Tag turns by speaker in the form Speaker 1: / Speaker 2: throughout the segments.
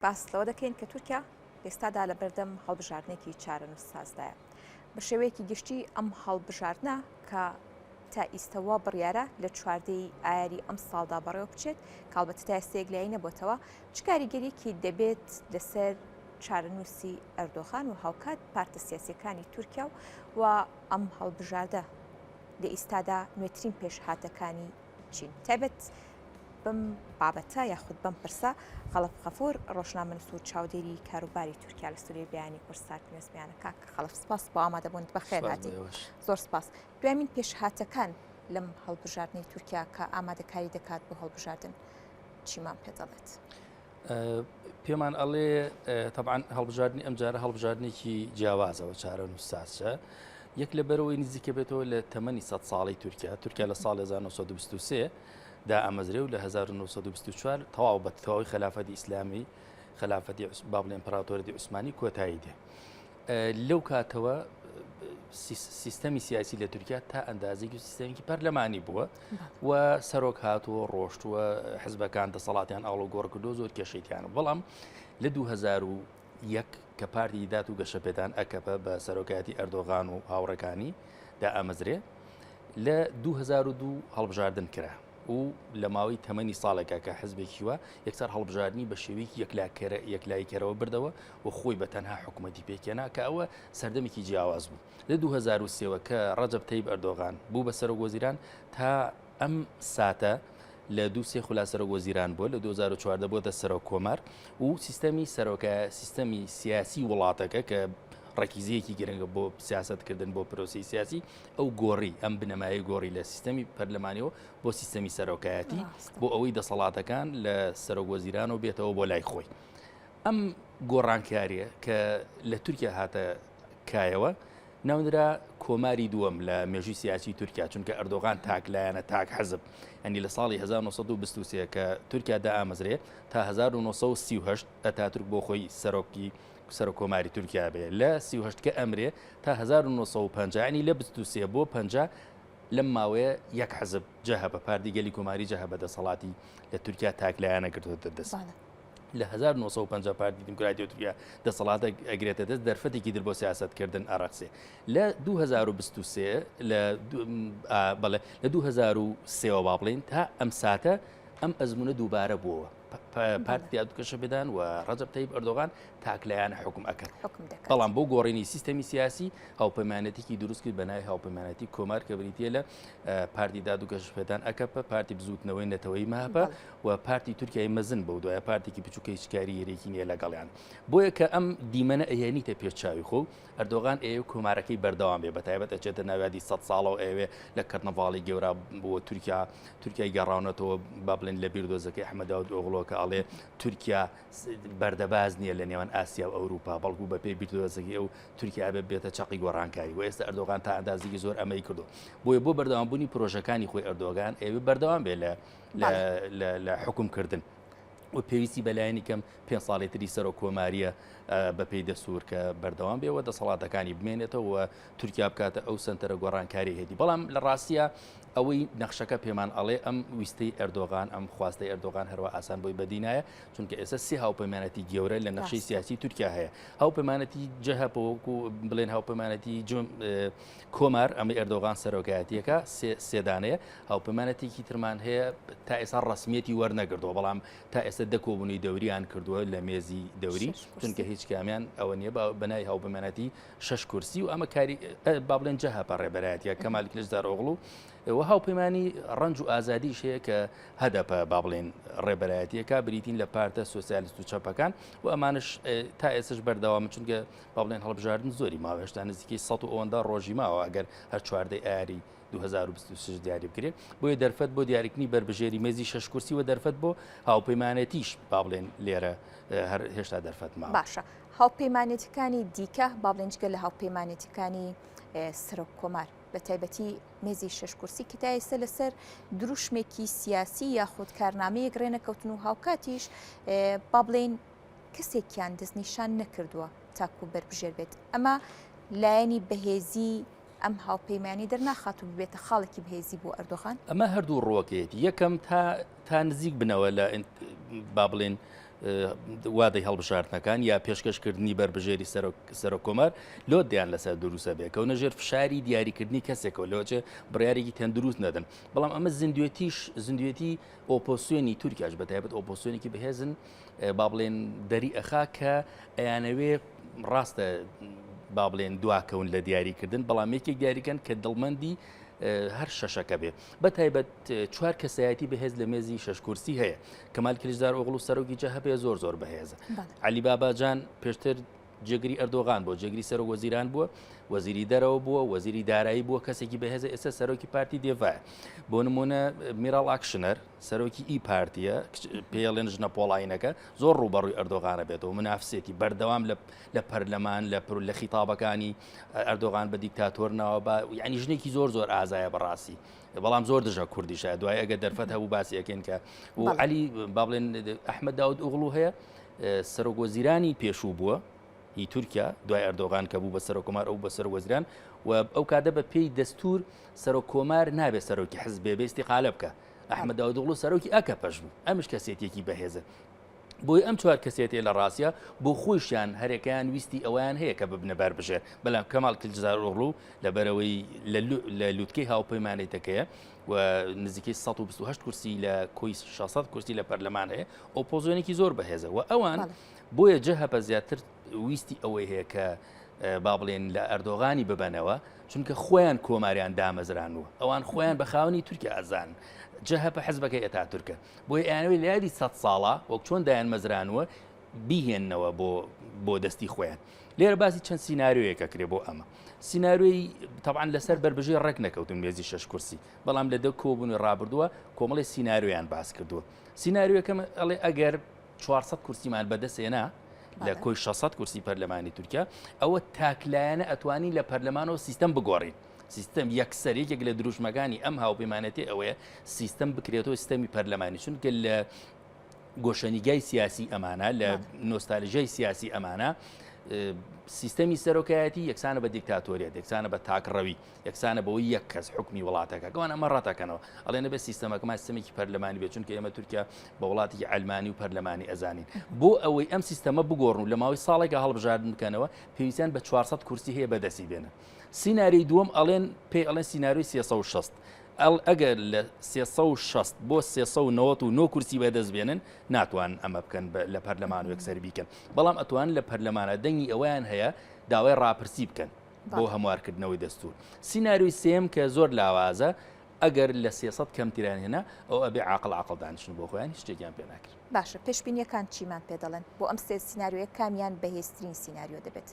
Speaker 1: باس لەوە دەکەین کە تورکیا ئێستادا لە بەردەم هەڵبژاردنێکی چارەنووسسازدایە. بە شێوەیەکی گشتی ئەم هەڵبژاردنە کە تا ئیستە وا بڕیارە لە چواردەی ئایاری ئەم ساڵدا بەڕێوە بچێت کە ئەڵبەتە تا ئێستا یەکلایی نەبۆتەوە چ کاریگەریەکی دەبێت لەسەر چارەنووسی ئەردۆغان و هاوکات پارتە سیاسیەکانی تورکیا و ئەم هەڵبژاردە لە ئیستادا نوێترین پێشهاتەکانی چین تایبەت بەم بابەتە یاخود بەم پرسە خەڵەف غەفور ڕۆژنامەنووس و چاودێری کاروباری تورکیا لە ستۆدیۆی بەیانی کوردسات نیوز میانە کاک خەڵەف سپاس بۆ ئامادەبوونت بەخێر هاتی زۆر سپاس دوایین پێشهاتەکان لەم هەڵبژاردنەی تورکیا کە ئامادەکاری دەکات بۆ هەڵبژاردن چیمان پێ دەڵێت؟
Speaker 2: پێمان ئەڵێ تەبعەن هەڵبژاردنی ئەمجارە هەڵبژاردنێکی جیاوازەوە چارەنووسسازە یەک لە بەرەوەی نزیکە بێتەوە لە تەمەنی سە ساڵی تورکیا تورکیا لە ساڵ 1923 دا ئامەزرێ و لە 1924 تەواو بە تەواوی خەلافەتی ئیسلامی خەلافەتی با بڵێن ئیمپراتۆریەتی عوسمانی کۆتایی دێ لەو کاتەوە سیستەمی سیاسی لە تورکیا تا ئەندازێکی سیستەمێکی پەرلەمانی بووە و سەرۆک هاتووە ڕۆشتووە حزبەکان دەسەڵاتیان ئاڵوگۆڕ کردو زۆر کێشەیتیان بەڵام لە 2001 کە پارتی داد و گەشەپێدان ئەکەپە بە سەرۆکایەتی ئەردۆغان و هاوڕەکانی دا ئامەزرێ لە 2002 هەڵبژاردن کرا و لە ماوەی تەمەنی ساڵێکا کە حزبێکی وا یەکسەر هەڵبژاردنی بە شێوەیەکی یەکلاکەرە یەکلاییکەرەوە بردەوە و خۆی بە تەنها حکوومەتی پێکهێنا کە ئەوە سەردەمێکی جیاواز بوو لە 2003 وە کە ڕەجەب تەیب ئەردۆغان بوو بە سەرۆک وەزیران تا ئەم ساتە لە دوو سێ خولا سەرۆک وەزیران بووە لە 2014 بۆتە سەرۆک کۆمار و سیستەمی سەرۆکە سیستەمی سیاسی وڵاتەکە کە ڕەکیزەیەکی گرنگە بۆ سیاسەتکردن بۆ پرۆسی سیاسی ئەو گۆڕی ئەم بنەمایەی گۆڕی لە سیستەمی پەرلەمانیەوە بۆ سیستەمی سەرۆکایەتی بۆ ئەوەی دەسەڵاتەکان لە سەرۆک وەزیرانەوە بێتەوە بۆ لای خۆی. ئەم گۆڕانکاریە کە لە تورکیا هاتە کایەوە ناونرا کۆماری دووەم لە مێژووی سیاسی تورکیا چونکە ئەردۆغان تاک لایەنە تاک حەزب ئەنی لە ساڵی 1923 کە تورکیا دامەزرێ تا 1938 ئەتاتورک بۆ خۆی سەرۆکی سەرۆک کۆماری تورکیا بێ لە 38 کە ئەمرێ تا 1950 ینی لە 23 بۆ 50 لەم ماوەیە یەک حەزب جەهەپە پارتی گەلی کۆماری جەهەپە دەسەڵاتی لە تورکیا تاکلایەنە گرتووەتە دەست. لە 1950 پارتی دیموکراتی تورکیا دەسەڵاتە ئەگرێتە دەست دەرفەتێکی تر بۆ سیاسەتکردن ئەڕەخسێ لە 2023 لە بەڵێ لە 2003 با بڵین تا ئەم ساتە ئەم ئەزمونە دووبارە بووەوە پارتی داد و گەشەپێدان و ڕەجەب تەیب ئەردۆغان تاکلایەنە حکوم ئەکەن بەڵام بۆ گۆڕینی سیستەمی سیاسی هاوپەیمانەتێکی دروست کرد بە ناوی هاوپەیمانەتی کۆمار کە بریتە لە پارتی داد و گەشەپێدان ئەکەپە پارتی بزوتنەوەی نەتەوەی مەهەپە و پارتی تورکیای مەزن بەو دوایە پارتێکی بچووکە هیچ کاریگەریەکی نییە لەگەڵیان بۆیە کە ئەم دیمەنە ئەهێنیتە پێش چاوی خۆ ئەردۆغان ئەیەوێ کۆمارەکەی بەردەوام بێ بەتایبەت ئەچێتە ناو یادی سەد ساڵەوە ئەیەوێ لە کەرنەڤاڵی گەورا بۆ تورکیا تورکیای گەڕاونەتەوە با بڵێن لە بیردۆزەکەی ئەحمەد داود ئۆغڵۆ کە ئەڵێ تورکیا بەردەباز نییە لە نێوان ئاسیا و ئەوروپا بەڵکو بە پێی بیردۆزەکەی ئەو تورکیا ئەبێ بێتە چەقی گۆڕانکاری و ئێستا ئەردۆغان تا ئەندازێکی زۆر ئەمەی کردو بۆیە بۆ بەردەوامبوونی پرۆژەکانی خۆی ئەردۆگان ئەیەوێ بەردەوام بێ لە لە حکومکردن. و پێویستی بە لایەنی کەم پێ ساڵی تری سەرۆک کۆماریە بەپێی دەسوور کە بەردەوام بێ و دەسەڵاتەکانی بمێنێتەوە و تورکیا بکاتە ئەو سنتەرە گۆڕانکاری هێدی بەڵام لە ڕاستیە ئەوەی نەخشەکە پێمان ئەڵێ ئەم ویستەی ئەردۆغان ئەم خواستەی ئەردۆغان هەروە ئاسان بۆی بەدینایە چونکە ئێستا سێ هاوپەیمانەتی گەورە لە نەخشەی سیاسی تورکیا هەیە هاوپەیمانەتی جەهەپە وەکو بڵێن هاوپەیمانەتی کۆمار ئەمە ئەردۆغان سەرۆکایەتیەکە سێدانەیە هاوپەیمانەتێکی ترمان هەیە تا ئێستا ڕسمیەتی وەرنەگردەوە بەڵام تا ئێستا دە کۆبوونەوەی دەوریان کردووە لە مێزی دەوری چونکە هیچ کامیان ئەوە نییە بەناوی هاوپەیمانەتی شەش کورسی و ئەمە کاری با بڵێن جەهەپە ڕێبەرایەتیە کەمال کلیچدارئۆغڵو و هاوپەیمانی ڕەنج و ئازادیش هەیە کە هەدەپە با بڵێن ڕێبەرایەتیەکە بریتین لە پارتە سۆسیالیست و چەپەکان و ئەمانش تا ئێستش بەردەوامن چونکە با بڵێن هەڵبژاردن زۆری ماوە هێشتا نزیکەی 100 و ئەوەندە ڕۆژی ماوە ئەگەر هەر چواردەی ئایاری 2026 دیاری بکرێت بۆیە دەرفەت بۆ دیاریکردنی بەربژێری مێزی شەش کورسی و دەرفەت بۆ هاوپەیمانێتیش با بڵێن لێرە هەر هێشتا دەرفەت ماوە.
Speaker 1: باشە هاوپەیمانێتیەکانی دیکە با بڵێن جگە لە هاوپەیمانێتیەکانی سەرۆک کۆمار بە تایبەتی مێزی شەش کورسی کە تا ئێستا لەسەر دروشمێکی سیاسی یاخود کارنامەیەک ڕێنەکەوتن و هاوکاتیش با بڵێین کەسێکیان دەستنیشان نەکردووە تاکو بەربژێر بێت ئەمە لایەنی بەهێزی ئەم هاوپەیمانی دەرناخات و ببێتە خاڵێکی بەهێزی بۆ ئەردۆغان؟
Speaker 2: ئەمە هەردوو ڕووەکەیەتی، یەکەم تا تا نزیک بنەوە لە با بڵێن. وادەی هەڵبژاردنەکان یا پێشکەشکردنی بەربژێری سەرۆک کۆمار لۆدیان لەسەر دروستە بێ کەونە ژێر فشاری دیاریکردنی کەسێکەوە لەوەچێ بڕیارێکی تەندروست نەدەن بەڵام ئەمە زیندوێتیش زیندوێتی ئۆپۆسیۆنی تورکیاش بە تایبەت ئۆپۆسیۆنێکی بەهێزن با بڵێن دەری ئەخا کە ئەیانەوێ ڕاستە با بڵێن دواکەون لە دیاریکردن بەڵام یەکێک دیاریکەن کە دڵمەندی هەر شەشەکە بێ بە تایبەت چوار کەسایەتی بەهێز لە مێزی شەش کورسی هەیە کەمال کلیچدار ئۆغڵو سەرۆکی جەهەپە زۆر زۆر بەهێزە علی باباجان پێشتر جێگری ئەردۆغان بۆ جێگری سەرۆک وەزیران بووە وەزیری دەرەوە بووە وەزیری دارایی بووە کەسێکی بەهێزە ئێستا سەرۆکی پارتی دێڤایە بۆ نمونە میراڵ ئاکشنەر سەرۆکی ئی پارتیە پێڵێن ژنە پۆڵاینەکە زۆر ڕوبەڕووی ئەردۆغانە بێتەوە منافسێتی بەردەوام لە پەرلەمان لە پر لە خیتابەکانی ئەردۆغان بە دیکتاتۆر ناوە بە یعنی ژنێکی زۆر زۆر ئازایە بەڕاستی بەڵام زۆر دژە کوردیشە دوای ئەگە دەرفەت هەبوو باسی ئەکەین کە و علی با بڵێن ئەحمەد داود ئۆغڵو هەیە سەرۆک وەزیرانی پێشوو بووە هی تورکیا دوای ئەردۆغان کە بوو بە سەرۆکۆمار ئەو بە سەرۆک وەزیران و ئەو کاتە بە پێی دەستور سەرۆک کۆمار نابێت سەرۆکی حزبێ بێ ئیستیقالە بکە ئەحمەد داودئۆغڵو سەرۆکی ئەکەپەش بوو ئەمش کەسێتێکی بەهێزە بۆی ئەم چوار کەسێتێ لە ڕاستە بۆ خۆیشیان هەرێکیان ویستی ئەویان هەیە کە ببنە بەربژێر بەڵام کەمال کلچدارئۆغڵو لەبەرەوەی لە لوتکەی هاوپەیمانێتەکەیە و نزیکەی 128 کورسی لە کۆی 600 کورسی لە پەرلەمان هەیە ئۆپۆزیۆنێکی زۆر بەهێزە و ئەوان بۆیە جەهەپە زیاتر ویستی ئەوەی هەیە کە با بڵێن لە ئەردۆغانی ببەنەوە چونکە خۆیان کۆماریان دامەزرانوە ئەوان خۆیان بە خاوەنی تورکیا ئەزان جەهەپە حزبەکەی ئەتا تورکە بۆیە ئەیانەوێت لە یادی سە ساڵە وەک چۆن دایان مەزرانوە بیهێننەوە بۆ بۆ دەستی خۆیان لێرە باسی چەند سیناریۆیەکە کرێ بۆ ئەمە سیناریۆی تەبعەن لەسەر بەربژێر ڕێک نەکەوتن مێزی شەش کورسی بەڵام لە دە کۆبوونی ڕابردووە کۆمەڵی سیناریۆیان باس کردووە سیناریۆکەم ئەڵێ ئەگەر 400 کورسیمان بەدەستێنا لە کۆی 600 کورسی پەرلەمانی تورکیا ئەوە تاکلایەنە ئەتوانین لە پەرلەمانەوە سیستەم بگۆڕین سیستەم یەکسەر یەکێک لە دروشمەکانی ئەم هاوپەیمانەتی ئەوەیە سیستەم بکرێتەوە سیستەمی پەرلەمانی چونکە لە گۆشەنیگای سیاسی ئەمانە لە نۆستالژیای سیاسی ئەمانە سیستەمی سەرۆکایەتی یەکسانە بە دیکتاتۆریەت یەکسانە بە تاکڕەوی یەکسانە بەوەی یەک کەس حکمی وڵاتەکە گەوان ئەمە ڕەتەکەنەوە ئەڵێ نەبێت سیستەمەکەمان سیستەمێکی پەرلەمانی بێت چونکە ئێمە تورکیا بە وڵاتێکی عەلمانی و پەرلەمانی ئەزانین بۆ ئەوەی ئەم سیستەمە بگۆڕن و لە ماوەی ساڵێکە هەڵبژاردن بکەنەوە پێویستیان بە 400 کورسی هەیە بەدەستی بێنن سیناریۆی دووەم ئەڵێن پێی ئەڵێن سیناریۆی 360 ئەگەر لە 360 بۆ 399 کورسی بەدەست بێنن ناتوان ئەمە بکەن لە پەرلەمان و یەکسەر بیکەن بەڵام ئەتوان لە پەرلەمانە دەنگی ئەوەیان هەیە داوای ڕاپرسی بکەن بۆ هەموارکردنەوەی دەستور سیناریۆی سێم کە زۆر لاوازە ئەگەر لە 300 کەمتریان هێنا ئەو ئەبێ عاقڵ عاقڵ دانیشن بۆ خۆیان هیچ شتێکیان پێ ناکرێت.
Speaker 1: باشە پێشبینیەکان چیمان پێ دەڵێن بۆ ئەم سێ سیناریۆیە کامیان بەهێزترین سیناریۆ دەبێت؟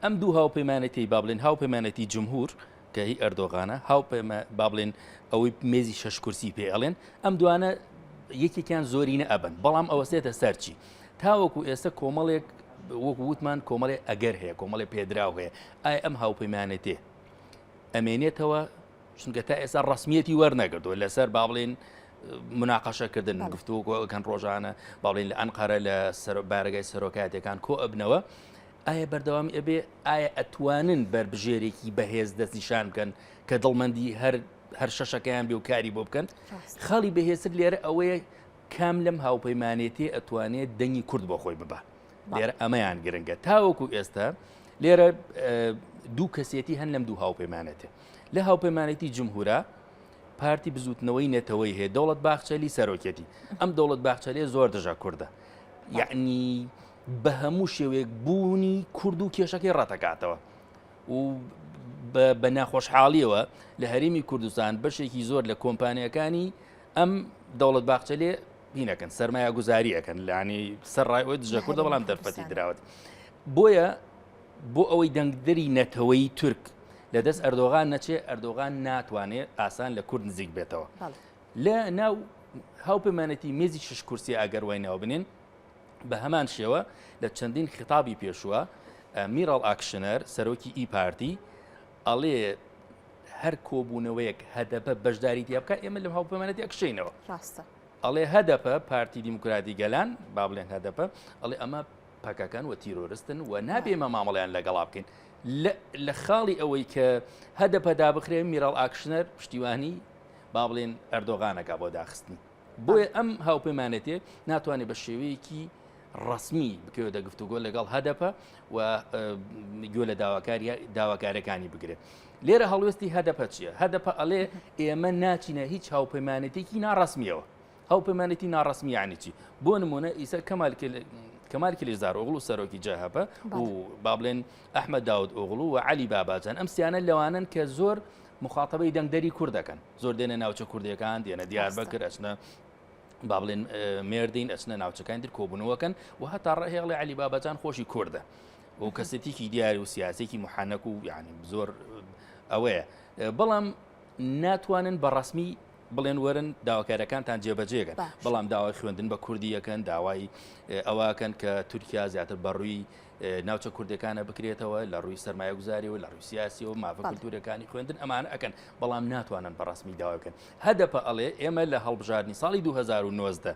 Speaker 2: ئەم دوو هاوپەیمانێتی با بڵێن هاوپەیمانێتی جمهور کە هی ئەردۆغانە هاوپەیمە با بڵێن ئەوەی مێزی شەش کورسی پێ ئەڵێن ئەم دوانە یەکێکیان زۆرینە ئەبن بەڵام ئەوەسێتە سەرچی تاوەکو ئێستا کۆمەڵێک وەکو وتمان کۆمەڵێ ئەگەر هەیە کۆمەڵێ پێدراو هەیە ئایا ئەم هاوپەیمانێتێ ئەمێنێتەوە چونکە تا ئێستا ڕسمیەتی وەرنەگردووە لەسەر با بڵێن مناقەشەکردن گفتوگۆکەن ڕۆژانە با بڵێن لە ئەنقەرە لە بارەگای سەرۆکایەتەکان کۆ ئەبنەوە ئایا بەردەوامی ئەبێ ئایا ئەتوانن بەربژێرێکی بەهێز دەستنیشان بکەن کە دڵمەندی هەر هەر شەشەکەیان بێ و کاری بۆ بکەن خاڵی بەهێزتر لێرە ئەوەیە کام لەم هاوپەیمانێتی ئەتوانێت دەنگی کورد بۆ خۆی ببا لێرە ئەمەیان گرنگە تاوەکو ئێستا لێرە دوو کەسێتی هەن لەم دوو هاوپەیمانێتێ لە هاوپەیمانێتی جمهورە پارتی بزوتنەوەی نەتەوەی هەیە دەوڵەت باخچەلی سەرۆکێتی ئەم دەوڵەت باخچەلی زۆر دژە کوردە یعنی بە هەموو شێوەیەک بوونی کورد و کێشەکەی ڕەتەکاتەوە و بە ناخۆشحاڵیەوە لە هەرێمی کوردستان بەشێکی زۆر لە کۆمپانیەکانی ئەم دەوڵەت باخچەلێ هینەکەن سەرمایە گوزاری ئەەکەن لانی سەر ڕای ئەوی دژە کوردە بەڵام دەرفەتی دراوت بۆیە بۆ ئەوەی دەنگدەری نەتەوەی تورک لە دەست ئەردۆغان نەچێ ئەردۆغان ناتوانێت ئاسان لە کورد نزیک بێتەوە لە ناو هاوپەیمانەتی مێزی شش کورسی ئەگەر وای ناو بنێن بە هەمان شێوە لە چەندین خیتابی پێشووە میراڵ ئاکشنەر سەرۆکی ئی پارتی ئەڵێ هەر کۆبوونەوەیەک هەدەپە بەشداری تیا بکات ئێمە لەم هاوپەیمانەتی ئەکشینەوە
Speaker 1: ڕاستە
Speaker 2: ئەڵێ هەدەپە پارتی دیموکراتی گەلان با بڵێن هەدەپە ئەڵێ ئەمە پەکەکەن و تیرۆرستن و نابێ ئێمە مامەڵیان لەگەڵا بکەین لە خاڵی ئەوەی کە هەدەپە دابخرێ میراڵ ئاکشنەر پشتیوانی با بڵێن ئەردۆغانەکە بۆ داخستنی. بۆیە ئەم هاوپەیمانێتێ ناتوانێت بە شێوەیەکی ڕەسمی بکەوێتە گفتوگۆ لەگەڵ هەدەپە و گوێ لە داواکارەکانی بگرێت. لێرە هەڵوێستی هەدەپە چییە؟ هەدەپە ئەڵێ ئێمە ناچینە هیچ هاوپەیمانێتێکی ناڕەسمیەوە. هاوپەیمانێتی ناڕەسمی یعنی چی؟ بۆ نمونە ئیسە کەمال کەمال کلیچدارئۆغڵو سەرۆکی جەهەپە و با بڵێن ئەحمەد داود ئۆغڵو و عەلی باباجان ئەم سیانە لەوانەن کە زۆر مخاتەبەی دەنگدەری کورد دەکەن زۆر دێنە ناوچە کوردیەکان دێنە دیاربەکر ئەچنە با بڵێن مێردین ئەچنە ناوچەکانی تر کۆبوونەوەکەن و هەتا ڕەهێڵی عەلی باباجان خۆشی کوردە و کەسێتیکی دیار و سیاسێکی محەنەک و یعنی زۆر ئەوەیە بەڵام ناتوانن بە ڕسمی بڵێن وەرن داواکارەکانتان جێبەجێگەن بەڵام داوای خوێندن بە کوردی یەکەن داوای ئەوەکەن کە تورکیا زیاتر بەڕووی ناوچە کوردەکانە بکرێتەوە لە ڕووی سەرمایەگوزاری و لە ڕووی سیاسی و مافە کولتوورەکانی خوێندن ئەمانە ئەکەن بەڵام ناتوانن بە ڕسمی داوا بکەن هەدەپە ئەڵێ ئێمە لە هەڵبژاردنی ساڵی 2019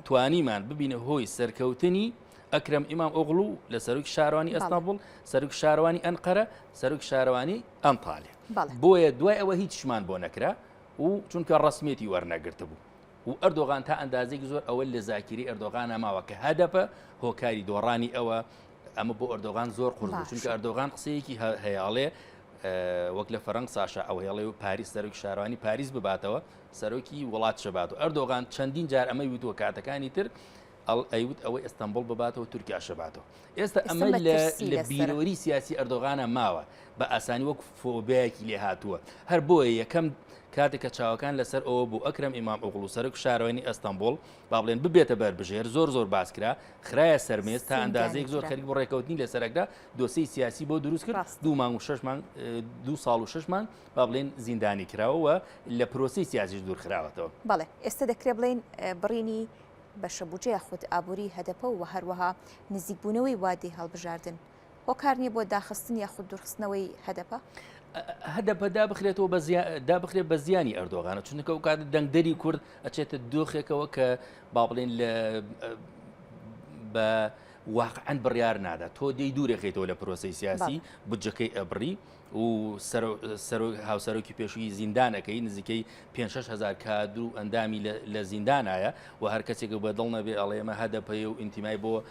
Speaker 2: توانیمان ببینە هۆی سەرکەوتنی ئەکرەم ئیمام ئۆغڵو لە سەرۆکی شارەوانی ئەستانبوڵ سەرۆک شارەوانی ئەنقەرە سەرۆک شارەوانی ئەنتالیا بۆیە دوای ئەوە هیچشمان بۆ نەکرا و چونکە ڕسمیەتی وەرنەگرتبوو و ئەردۆغان تا ئەندازێکی زۆر ئەوە لە زاکیری ئەردۆغانە ماوە کە هەدەپە هۆکاری دۆڕانی ئەوە ئەمە بۆ ئەردۆغان زۆر قورس بوو چونکە ئەردۆغان قسەیەکی هەیاڵێ وەک لە فەرەنساشە ئەو هێڵێ و پاریس سەرۆکی شارەوانی پاریس بباتەوە سەرۆکی وڵات شەبات و ئەردۆغان چەندین جار ئەمەی وتووە کاتەکانی تر ئەیوت ئەوەی ئەستەمبول بباتەوە تورکیا شەباتەوە ئێستا ئەمە لە بیرەوەری سیاسی ئەردۆغانە ماوە بە ئاسانی وەک فۆبیایەکی لێ هاتووە هەر بۆیە یەکەم کاتێک کە چاوەکان لەسەر ئەوە بوو ئەکرەم ئیمام ئۆغڵو سەرۆک شارەوانی ئەستەمبوڵ با بڵێن ببێتە بەربژێر زۆر زۆر باس کرا خرایە سەرمێز تا ئەندازەیەک زۆر خەریک بۆ ڕێکەوتنی لەسەرەکدا دۆسیەی سیاسی بۆ دروست کرد دوو مانگ و شەش مانگ دوو ساڵ و شەش مانگ با بڵێن زیندانی کراوە و لە پرۆسەی سیاسیش دوور خراوەتەوە.
Speaker 1: بەڵێ ئێستا دەکرێ بڵێین بڕینی بەشە بودجە یاخود ئابووری هەدەپە و هەروەها نزیکبوونەوەی وادەی هەڵبژاردن هۆکار نییە بۆ داخستن یاخود دوورخستنەوەی هەدەپە؟
Speaker 2: هەدەپە دابخرێتەوە بە دابخرێت بە زیانی ئەردۆغانە چونکە ئەو کات دەنگدەری کورد ئەچێتە دۆخێکەوە کە با بڵێن لە بە واقعا بڕیار نادا تۆ دەی دوورەخیتەوە لە پرۆسی سیاسی بودجەکەی ئەبڕی و هاوسەرۆکی پێشووی زیندان ئەکەی نزیکەی 5 هزار کادر و ئەندامی لە زیندانایە و هەر کەسێک بە دڵ نەبێ ئەڵێ ئێمە هەدەپەیە و ئینتیمای بۆ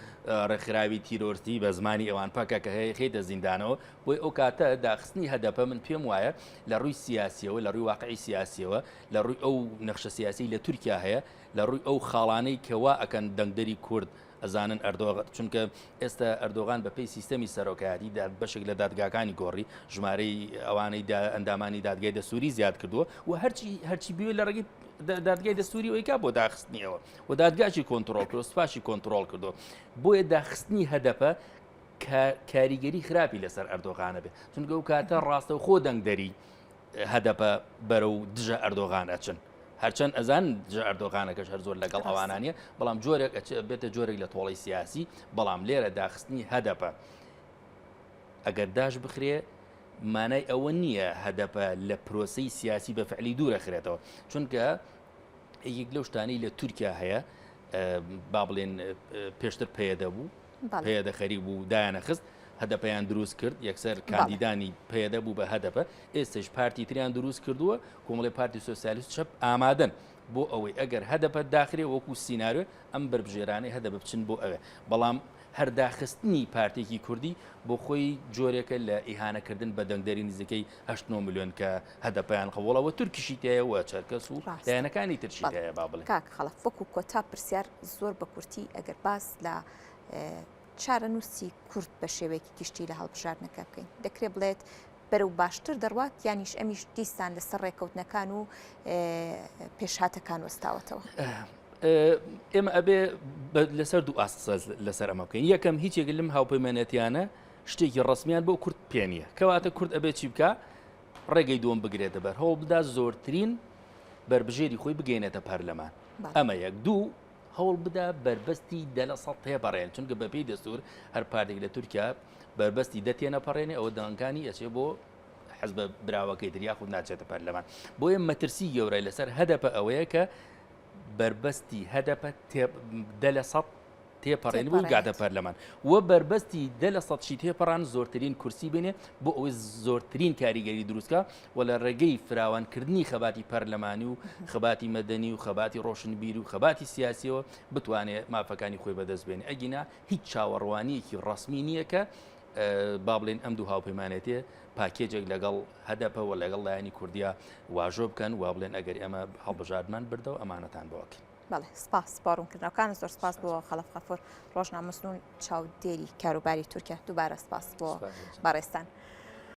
Speaker 2: ڕێکخراوی تیرۆرستی بە زمانی ئەوان پەکەکە هەیە خەیتە زیندانەوە بۆی ئەو کاتە داخستنی هەدەپە من پێم وایە لە ڕووی سیاسیەوە لە ڕووی واقعی سیاسیەوە لە ڕووی ئەو نەخشە سیاسی لە تورکیا هەیە لە ڕووی ئەو خاڵانەی کە وا ئەکەن دەنگدەری کورد ئەزانن ئەردۆغان چونکە ئێستا ئەردۆغان بە پێی سیستەمی سەرۆکایەتی بەشێک لە دادگاکانی گۆڕی ژمارەی ئەوانەی ئەندامانی دادگای دەستوری زیاد کردووە و هەرچی هەرچی بوێ لە ڕێگەی دادگای دەستوری ئەویکا بۆ داخستنیەوە و دادگاشی کۆنتترۆل کرد سوپاشی کۆنتترۆل کردو بۆیە داخستنی هەدەپە کاریگەری خراپی لەسەر ئەردۆغانە بێت چونکە ئەو کاتە ڕاستەوخۆ دەنگدەری هەدەپە بەرەو دژە ئەردۆغان ئەچن. هەرچەند ئەزان دژە ئەردۆغانەکەش هەر زۆر لەگەڵ ئەوانانە بەڵام جۆرێک بێتە جۆرێک لە تۆڵی سیاسی بەڵام لێرە داخستنی هەدەپە ئەگەر داش بخرێ مانای ئەوە نییە هەدەپە لە پرۆسی سیاسی بە فعلی دوورە خرێتەوە چونکە یەک لەو شتانەی لە تورکیا هەیە با بڵێن پێشتر پەیەدە بوو پەیەدە خەریک بوو دایانە خست هەدەپەیان دروست کرد یەکسەر کاندیدانی پەیەدە بوو بە هەدەپە ئێستش پارتی تریان دروست کردووە کۆمەڵی پارتی سۆسیالیست چەپ ئامادەن بۆ ئەوەی ئەگەر هەدەپە داخرێ وەکو سیناریۆ ئەم بەربژێرانەی هەدەپە بچن بۆ ئەوێ بەڵام هەر داخستنی پارتێکی کوردی بۆ خۆی جۆرێکە لە ئیهانەکردن بە دەنگدەری نزیکەی هەشت نۆ ملیۆن کە هەدەپەیان قبوڵە و تورکیشی تایە و چەرکەس و لایەنەکانی ترشی تایە با بڵێ.
Speaker 1: کاک خەڵەف وەکو کۆتا پرسیار زۆر بە کورتی ئەگەر باس لە چارەنووسی کورد بە شێوەیەکی گشتی لە هەڵبژاردنەکە بکەین دەکرێت بڵێت بەرەو باشتر دەڕوات یانیش ئەمیش دیسان لەسەر ڕێکەوتنەکان و پێشهاتەکان وەستاوەتەوە.
Speaker 2: ئێمە ئەبێ لەسەر دوو ئاست لەسەر ئەمە بکەین یەکەم هیچێک لەم هاوپەیمانەتیانە شتێکی ڕسمیان بۆ کورد پێ نییە کەواتە کورد ئەبێ چی بکە ڕێگەی دووەم بگرێتە بەر هەوڵ بدا زۆرترین بەربژێری خۆی بگەینێتە پەرلەمان ئەمە یەک دوو هەوڵ بدا بەربەستی 10% تێپەڕێن چونکە بەپێی دەستور هەر پارتێک لە تورکیا بەربەستی دە تێنەپەڕێنێ ئەوە دەنگەکانی ئەچێ بۆ حزبە براوەکەی تر یاخود ناچێتە پەرلەمان بۆیە مەترسی گەورای لەسەر هەدەپە ئەوەیە کە بەربەستی هەدەپە 10% تێپەڕێن بوو گاتە پەرلەمان و بەربەستی 10% شی تێپەڕان زۆرترین کورسی بێنێ بۆ ئەوەی زۆرترین کاریگەری دروستکە و لە ڕێگەی فراوانکردنی خەباتی پەرلەمانی و خەباتی مەدەنی و خەباتی ڕۆشنبیری و خەباتی سیاسیەوە بتوانێت مافەکانی خۆی بەدەست بێنێ ئەگینا هیچ چاوەڕوانیەکی ڕەسمی نییە کە با بڵێن ئەم دوو هاوپەیمانێتێ پاکێجێک لەگەڵ هەدەپە و لەگەڵ لایەنی کوردیا واژۆ بکەن وا بڵێن ئەگەر ئێمە هەڵبژاردمان بردەوە ئەمانەتان بۆ ئەکەین.
Speaker 1: بەڵێ سپاس بۆ ڕوونکردنەوەکان زۆر سپاس بۆ خەڵەف غەفور ڕۆژنامەنووس و چاودێری کاروباری تورکیا دووبارە سپاس بۆ بەڕێزتان.